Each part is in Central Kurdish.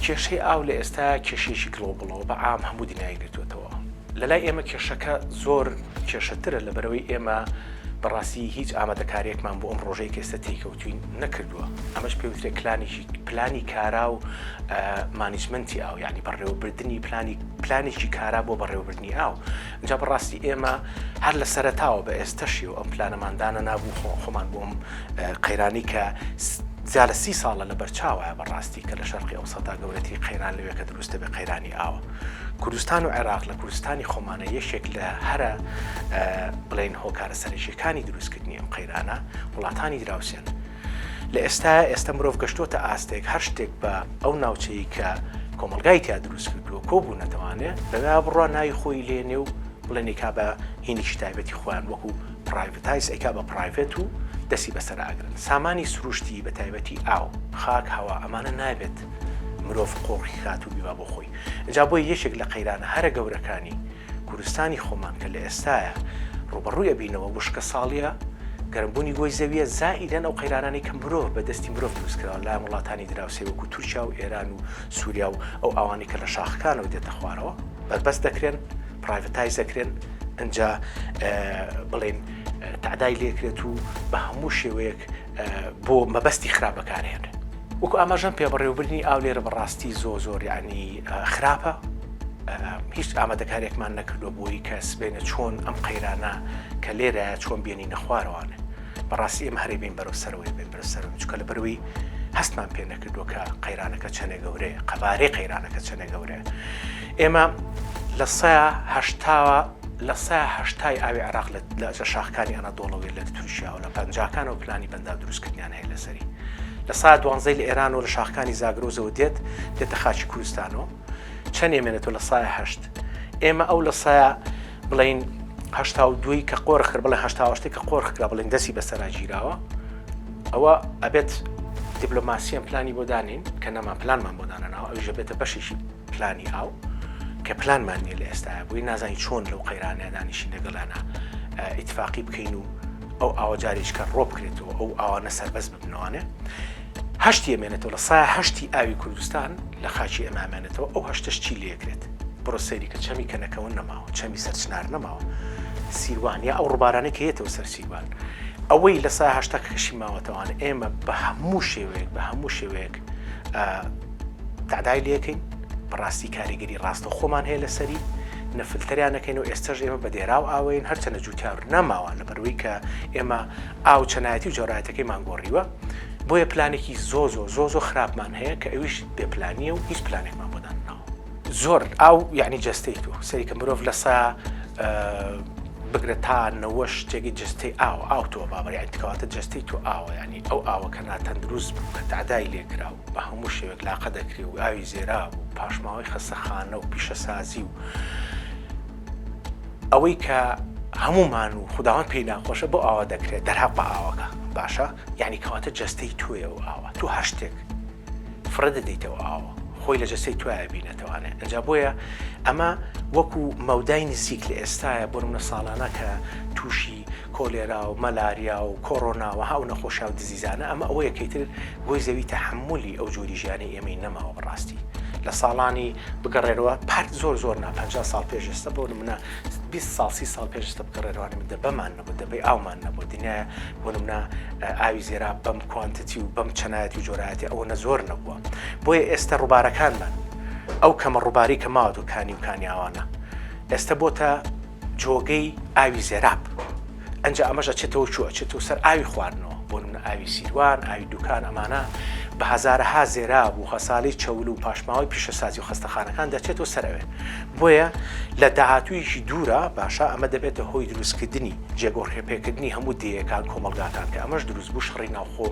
کێشەی ئاو لە ئێستایا کێشەیەکی global ەوە بە عام هەموو دنیای گرتووەتەوە. لە لای ئێمە کێشەکە زۆر کێشەترە لەبەرئەوەی ئێمە بەڕاستی هیچ ئامادەکاریەکمان بۆ ئەم ڕۆژەی کە ئێستا تێیکەوتوین نەکردووە. ئەمەش پێوترێ پلانێکی پلانی کارا و management ی ئاو یعنی بەڕێوەبردنی پلانی پلانێکی کارا بۆ بەڕێوەبردنی ئاو. ئینجا بەڕاستی ئێمە هەر لە سەرەتاوە بە ئێستەشیەوە ئەم پلانەمان دانەنابوو خۆ خۆمان بۆ ئەم قەیرانی کە زیا لە سی ساڵە لە بەرچاوە بەڕاستی کە لە شەرقی ئەوسەتا گەورەترین قەیران لەوێ کە دروست دەبێت قەیرانی ئاوە. کوردستان و عێراق لە کوردستانی خۆمانە یەکێک لە هەرە بڵێن هۆکارە سەرەکیەکانی دروستکردنی ئەم قەیرانە وڵاتانی دراوسێن. لە ئێستایا ئێستا مرۆڤ گەشتۆتە ئاستێک هەر شتێک بە ئەو ناوچەی کە کۆمەڵگای تیا دروست کردووە کۆبوونەتەوانێ لەوێ بڕوا ناوی خۆی لێنێ و بڵێن ئەیکا بە هینێکی تایبەتی خۆیان وەکو privatize ئەیکا بە private و دەستی بەسەر ئاگرن سامانی سروشتی بە تایبەتی ئاو خاک هەوا ئەمانە نابێت مرۆڤ قۆڕی کات و بیبا بۆ خۆی جا بۆی یەکێک لە قەیرانە هەرە گەورەکانی کوردستانی خۆمان کە لە ئێستایا ڕووبەڕووی ئەبینەوە وشکەساڵییە، گەرمبوونی گۆی زەوییە، زائیدەن ئەو قەیرانانەی کە مرۆڤ بە دەستی مرۆڤ دروست کراوە لایەن وڵاتانی دراوسێ وەکوو تورکیا و ئێران و سووریا و ئەو ئاوانەی کە لە شاخەکانەوە دێتە خوارەوە بەربەست دەکرێن، privatize دەکرێن، ئنجا بڵێین تەعدای لێکرێت و بە هەموو شێوەیەک بۆ مەبەستی خراپ بەکارهێنرێن. وەکو ئاماژەم پێ بەڕێوەبردنی ئاو لێرە بەڕاستی زۆ زۆر یعنی خراپە هیچ ئامادەکارێکمان نەکردووە بۆی کە سبێنە چۆن ئەم قەیرانە کە لێرە چۆن بێنی نەخوارەوانێ بەڕاستی ئێمە هەرێ بین بەرەو سەرەوەی بین بەرەو سەرەوە چکە لە بەروی هەستمان پێ نەکردووە کە قەیرانەکە چەنێ گەورەیە قەبارەی قەیرانەکە چەنێ گەورەیە ئێمە لە سەیا هەشتاوە لە سا هەشتای ئاوی عێراق لە شاخکانی ئەنادۆڵەوەی لە تورکیاوە لە پەنجاکانەوە پلانی بەنداو دروستکردیان هەیە لەسەری لە سا دوانزەی لە ئێران و لە شاخکانی زاگرۆزەوە دێت دێتە خاکی کوردستانەوە چەند ئێمێنێتەوە لە سایە هەشت ئێمە ئەو لە سایە بڵین هەشتا و دوی کە قۆرخ کرد بڵێ هەشتا شتێک کە قۆرخ کرا بڵێن دەستی بەسەرا گیراوە ئەوە ئەبێت دیبلۆماسیان پلانی بۆ دانین کە نەما پلانمان بۆ دانەناوە ئەویش بێتە بەشێکی پلانی ئاو کە پلانمان نییە لە ئێستایا بۆی نازانین چۆن لەو قەیرانە دانیشین لەگەڵیانە ئیتفاقی بکەین و ئەو ئاوە جارێکە ڕۆ بکرێتەوە ئەو ئاوانە سەربەست ببنەوانێ هەشتی ئەمێنێتەوە لە سایە هەشتی ئاوی کوردستان لە خاکی ئێمە ئەمێنێتەوە ئەو هەشتەش چی لێکرێت بڕۆ سەیری کە چەمی کەنەکەون نەماوە چەمی سەرچنار نەماوە سیروان یا ئەو ڕووبارانەی کە یەتەوە سەر سیروان ئەوەی لە سا هەشتا کەشی ماوەتەوانە ئێمە بە هەموو شێوەیەک بە هەموو شێوەیەک تەعدای لێکەین بەڕاستی کاریگەری ڕاستەوخۆمان هەیە لەسەری نە فلتەریان نەکەین و ئێستەش ئێمە بە دێراو ئاوەین هەرچەنە جوتیار نەماوە لەبەروی کە ئێمە ئاو چەنایەتی و جۆرایەتەکەیمان گۆڕیوە بۆیە پلانێکی زۆ زۆ زۆ زۆ خراپمان هەیە کە ئەویش بێ پلانیە و هیچ پلانێکمان بۆ دانناوە زۆر ئاو یعنی جەستەی تۆ سەری کە مرۆڤ لە سا بگرە تا نەوەش جێگەی جەستەی ئاو ئاو تۆ بابە یعنی کەواتە جەستەی تۆ ئاوە یعنی ئەو ئاوە کە ناتەندروست بوو کە تەعدای لێکرا و بە هەموو شێوەیەک لاقە دەکرێ و ئاوی زێراب و پاشماوەی خەستەخانە و پیشەسازی و ئەوەی کە هەمومان و خوداوەند پێی ناخۆشە بۆ ئاوا دەکرێت دەرهەق بە ئاوەکە باشە یعنی کەواتە جەستەی تۆیە و ئاوە تۆ هەر شتێک فڕە دەدەیتەوە ئاوە خۆی لە جەستەی تۆیە بینێتەوانێ ئەجا بۆیە ئەمە وەکو مەودای نزیک لە ئێستاە بۆ منە ساڵانە کە تووشی کۆلێرا و مەلاریا و کۆرۆنا و ئەو نەخۆشیا و disease انە ئەمە ئەوەیە کە ئیتر گۆی زەوی تەحەمولی ئەو جۆری ژیانەی ئێمەی نەماوە بەڕاستی لە ساڵانی بگەڕێرەوە پارت زۆر زۆر نا 50 ساڵ پێش ئێستا بۆ نمونە 20 ساڵ 30 ساڵ پێش ئێستا بگەڕێرەوە من دەبەمان نەبوو دەبەی ئاومان نەبوو دنیا بۆ نمونە ئاوی زێرا بەم quantity و بەم چەنایەتی و جۆرایەتی ئەوە نە زۆر نەبووە بۆیە ئێستا ڕووبارەکانمان ئەو کەمە ڕووباری کە ماوە کانی و کانیاوانە ئێستا بۆتە جۆگەی ئاوی زێراب ئەنجا ئەمەش ئەچێتەوە کوێ ئەچێتەوە سەر ئاوی خواردنەوە بۆ نمونە ئاوی سیروان ئاوی دوکان ئەمانە بە هەزارەها زێراب و غەسالی چەول و پاشماوەی پیشەسازی و خەستەخانەکان دەچێتەوە سەر ئەوێ بۆیە لە داهاتوویەکی دوورە باشە ئەمە دەبێتە هۆی دروستکردنی جێگۆڕکێ پێکردنی هەموو دێیەکان کۆمەڵگاکان کە ئەمەش دروست بوو شەڕی ناوخۆ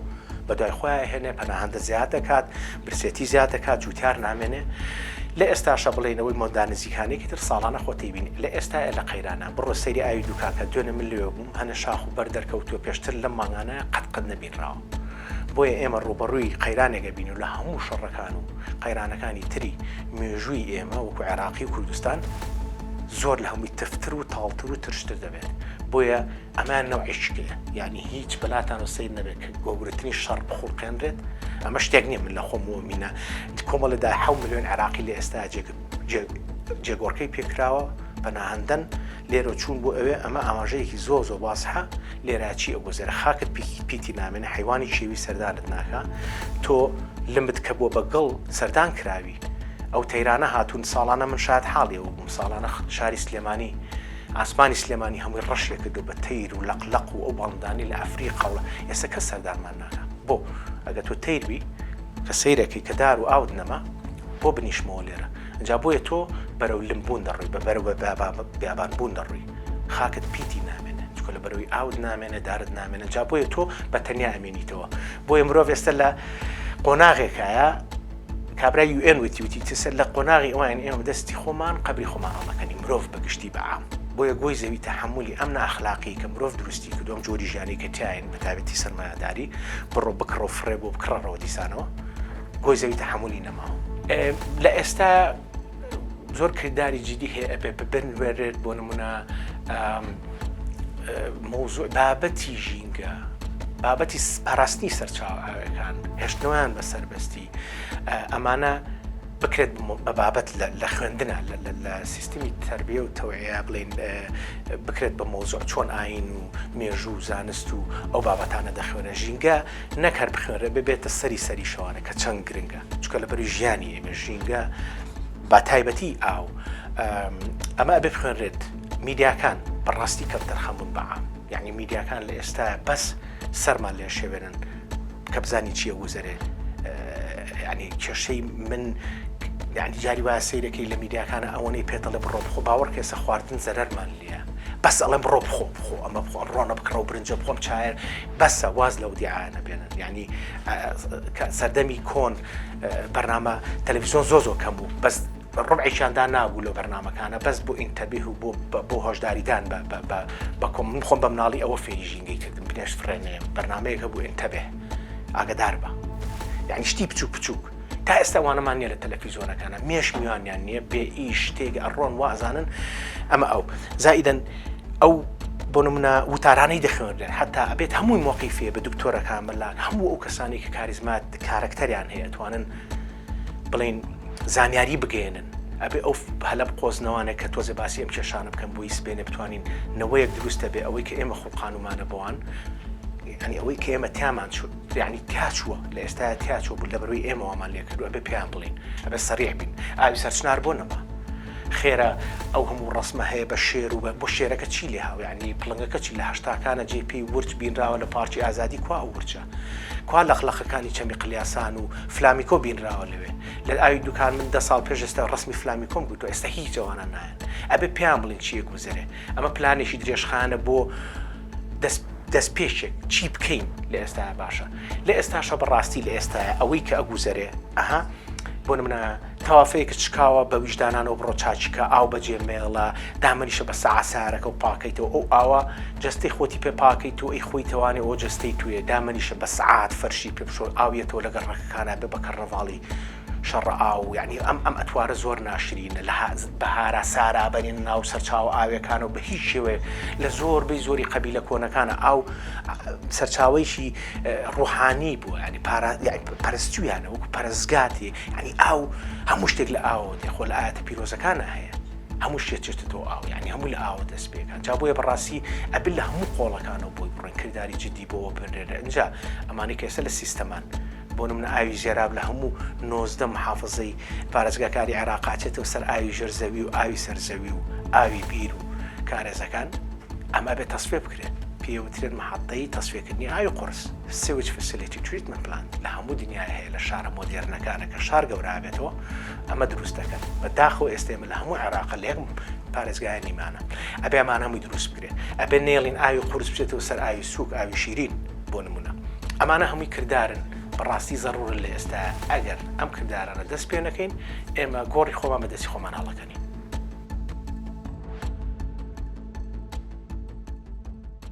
بەدوای خۆیان هێنێ پەناهەندە زیاد دەکات برسێتی زیاد دەکات جوتیار نامێنێ لە ئێستاشە بڵێین ئەوەی مەودا نزیکانێکی تر ساڵانە خۆ تەیبینی لە ئێستایا لە قەیرانە بڕۆ سەیری ئاوی دوکانکە دوێنێ من لەوێ بووم هەنێ شاخ و بەرد دەرکەوتووە پێشتر لەم مانگانە قەت قەت نەبینراوە بۆیە ئێمە ڕووبەڕووی قەیرانێک ئەبین و لە هەموو شەڕەکان و قەیرانەکانی تری مێژووی ئێمە وەکو عێراقی و کوردستان زۆر لە هەمووی تفتر و تاڵتر و ترشتر دەبێت. بۆیە ئەمە نەوعێکی کەیە یعنی هیچ بەلاتان و سیر نەبێت کە گەورەترین شەڕ بخوڵقێنرێت ئەمە شتێک نییە من لە خۆم مینە کۆمەڵێدا حە ملیۆن عراقی لە ئێستا جێگۆڕکەی پێکراوە پەناهەندەن لێرە چوون بۆ ئەوێ ئەمە ئاماژەیەکی زۆ زۆ وازحە لێرە چی ئەگوزەرە خاکت پیتی نامێنێ حیوانی کێوی سەردانت ناکا تۆ لمت کە بۆ بە گڵ سەردان کراوی ئەو تەیرانە هاتوون ساڵانە من شاد حاڵی ئەوە بووم ساڵانە شاری سلێمانی ئاسمانی سلێمانی هەمووی ڕەشێ کردو بە تەیر و لەقلەق و ئەو باڵندانی لە ئەفریقا و ئێستا کەس سەردانمان ناکا بۆ ئەگە تۆ تەیر بی کە سەیرەکەی کە دار و ئاوت نەما بۆ بنیشمەوە لێرە ئینجا بۆیە تۆ بەرەو لم بوون دەڕۆی بە بەرەو بە بیابان بوون دەڕۆی خاکت پیتی نامێنێ چونکە لە بەرەوی ئاوت نامێنێ دارت نامێنێ جا بۆیە تۆ بە تەنیا ئەمێنیتەوە بۆیە مرۆڤ ئێستا لە قۆناغێکایە کابرای UN وتی وتی تسەر لە قۆناغی ئەوان ئێمە دەستی خۆمان قبری خۆمان هەڵەکەنی مرۆڤ بەگشتی بەعام بۆیە گۆی زەوی تەحملی ئەم ناخلاقی کە مرۆڤ دروستی کردو ئەم جۆری ژیانی کە تیاین بە تایبەتی سەرمایەداری بڕۆ بکڕە و فڕێ بۆ بکڕەرەوە دیسانەوە گۆی زەوی تەحملی نەماوە لە ئێستا زۆر کرداری جدی هەیە ئەبێ ببنوێرێت بۆ نمونە مەوزوع بابەتی ژینگە بابەتی پاراستنی سەرچاوە ئاوەکان هێشتنەوەیان بە سەربەستی ئەمانە بکرێت بە بابەت لە خوێندنە لە سیستمی تربیە و تەوعە بڵین بکرێت بە مەوزوع چۆن ئاین و مێژوو و زانست و ئەو بابەتانە دەخوێنە ژینگە نەک هەر بخوێنرێت ببێتە سەری سەری شەوانە کە چەند گرنگە چونکە لەبەری ژیانی ئێمە ژینگە بە تایبەتی ئاو ئەمە ئەبێ بخوێنرێت میدیاکان بەڕاستی کەم تەرخەمبوون بە عام یعنی میدیاکان لە ئێستا بەس سەرمان لێ شێوێنن کە بزانی چییە گوزەرێ ینی کێشەی من یعنی جاری وایە سەیرەکەی لە میدیاکانە ئەوەنەی پێتەڵێ بڕۆ بخۆ باوەڕ کێسە خواردن زەرەرمان لێیە بەس ئەڵێم بڕۆ بخۆ بخۆ ئەمە بخۆ ئەم ڕۆنە بکڕە و برنجە بخۆم چایە بەسە واز لەو دیعایانە بێنن یعنی سەردەمی کۆن بەرنامە تەلەڤیزیۆن زۆ زۆر کەم بوو بەس ڕبعێکیان دا نابوو لەو بەرنامەکانە بەس بۆ ئینتەبیه و بۆ بۆ هۆشداریدان بە بە کۆم من خۆم بە مناڵی ئەوە فێری ژینگەی کردم بنێشت فڕێنێ بەرنمەیەک هەبوو ئینتەبه ئاگدار بە یعنی شتی بچوک بچوک تا ئێستا وانەمان نییە لە تەلەفیزۆنەکانە مێش میوانیان نییە بێ ئیش شتێک ئەڕۆن وازانن ئەمە ئەو زائیدەن ئەو بۆ نمونە وتارانەی دەخوێنرێن حتا ئەبێت هەمووی مۆقیفێ بە دکتۆرەکان مەلاک هەموو ئەو کەسانی کە کاریزمات کارەکتەریان هەیە توانن بڵین زانیاری بگەێنن ئەبێ ئەو هەلە بقۆزنەوانە کە تۆزێ باسی ئەم کێشانە بکەن بۆی سبێنێ بتوانین نەوەیەک دروستە بێ ئەوەی کە ئێمە خوڵقانومانە بۆوان ینی ئەوەی کە ئێمە تیامان چوو یعنی تیاچووە لە ئێستا تیاچوو بوو لە بەروی ئێمە وامان لێکردو ئەبێ پێیان بڵین ئەبێ سەریح بین ئاوی سەرچنار بۆ نەما خێرە ئەو هەموو ڕسمە هەیە بە شێر و بۆ شێرەکە چی لێ هاو یعنی پڵنگەکە چی لە هەشتاکانە جێ پێی ورچ بینراوە لە پارکی ئازادی کوا ئەو ورچە کوا لەقلەقەکانی چەمی قلیاسان و فلامیکۆ بینراوە لەوێ لە ئاوی دوکان من دە ساڵ پێش ئێستا ڕسمی فلامیکۆم گوتووە ئێستا هیچ ئەوانە نایەن ئەبێ پێیان بڵین چییە گوزەرێ ئەمە پلانێکی درێژخانە بۆ دەست دەستپێکێک چی بکەین لە ئێستا باشە لە ئێستاشە بەڕاستی لە ئێستاە ئەوەی کە ئەگوزەرێ ئەها بۆ منە تەوافەیەکت شکاوە بە ویژدانانەوە بڕۆ چاکیکە ئاو بەجێ مێڵە دامەنیشە بە سەعاسارەکە و پاکەیتەوە ئەو ئاوە جەستەی خۆتی پێ پاکەیت و ئەی خۆی تەوانێ ئەو جەستەی توێ دامەنیشە بە سەعات فەرشی پێ بشۆ ئاویەتەوە لەگەڵ ڕەکەکانە بێ بە کەڕنەڤاڵی شەڕە ئاو یعنی ئەم ئەم ئەتوارە زۆر ناشرینە لە بەهارا سارا بەرین ناو سەرچاوە ئاوێکانەوە بە هیچ شێوەیەک لە زۆربەی زۆری قەبیلە کۆنەکانە ئاو سەرچاوەیەکی ڕوحانی بووە ینی پەرستویانە وەکو پەرستگاتی ینی ئاو هەموو شتێک لە ئاوەوە دێ خۆ لە ئاەتە پیرۆزەکانە هەیە هەموو شتێک چێتەوە ئاو ینی هەموو لە ئاوە دەست پێکان جا بۆیە بەڕاستی ئەبێ لە هەموو قۆڵەکانەوە بۆی بڕۆین کرداری جدی بۆ بنرێنە ئینجا ئەمانەی کە ئێستا لە سیستەمان بۆ نمونە ئاوی زێراب لە هەموو 19 محافزەی پارێزگاکانی عێراق ئەچێتەوە سەر ئاوی ژێر زەوی و ئاوی سەر زەوی و ئاوی بیر و کارێزەکان ئەمە بێت تەسفێ بکرێت پێوترێت محەتەی تەسفێکردنی ئاوی قورس Sewage Facility Treatment Plant لە هەموو دنیای هەیە لە شارە مۆدێرنەکانە کە شار گەورابێتەوە ئەمە دروست دەکەن بە داخەوە ئێستا ئێمە لە هەموو عێراق لە یەک پارێزگایە نیمانە ئەبێ ئەمان هەمووی دروست بکرێت ئەبێ نێڵین ئاوی قورس بچێتەوە سەر ئاوی سوک ئاوی شیرین بۆ نمونە ئەمانە هەمووی کردارن بەڕاستی زەڕورن لە ئێستا ئەگەر ئەم کردارانە دەست پێ نەکەین ئێمە گۆڕی خۆمان بە دەستی خۆمان هەڵەکەنین.